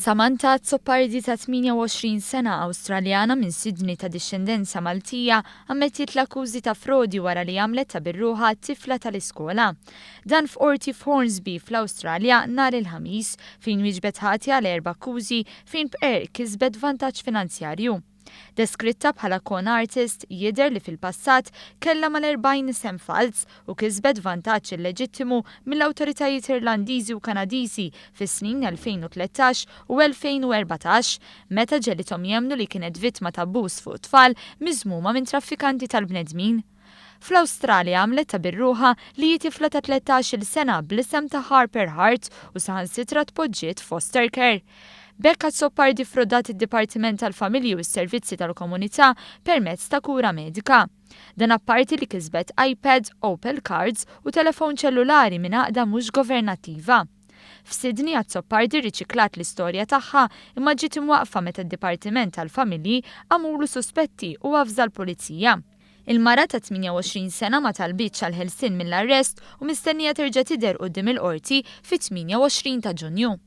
Samantha Azzopardi ta' 28 sena, Awstraljana minn Sydney ta' dixxendenza Maltija, ammettiet l-akkużi ta' frodi wara li għamlet ta' bir-ruħa tifla tal-iskola. Dan f'qorti f'Hornsby fl-Awstralja nhar il-Ħamis, fejn wieġbet ħatja għal erba' akkużi fejn b'qerq kisbet vantaġġ finanzjarju. Deskritta bħala con artist, jidher li fil-passat kellha mal-40 isem falz u kisbet vantaġġ illeġittimu mill-awtoritajiet Irlandiżi u Kanadiżi fis-snin 2013 u 2014 meta ġegħlithom jemmnu li kienet vittma ta' abbuż fuq tfal miżmuma minn traffikanti tal-bnedmin. Fl-Awstralja għamlet ta' bir-ruħa li hi tifla ta' 13-il sena bl-isem ta' Harper Hart u saħansitra tpoġġiet foster care. B'hekk Azzopardi ffrodat id-Dipartiment tal-Familji u s-Servizzi tal-Komunità permezz ta' kura medika. Dan apparti li kisbet iPad, Opel cards u telefon ċellulari minn għaqda mhux governattiva. F'Sydney Azzopardi rriċiklat l-istorja tagħha imma ġiet imwaqqfa meta d-Dipartiment tal-Familji għamulu suspetti u avża l-Pulizija. Il-mara ta' 28 sena ma talbitx għall-ħelsien mill-arrest u mistennija terġa' tidher quddiem il-Qorti fit-28 ta' Ġunju.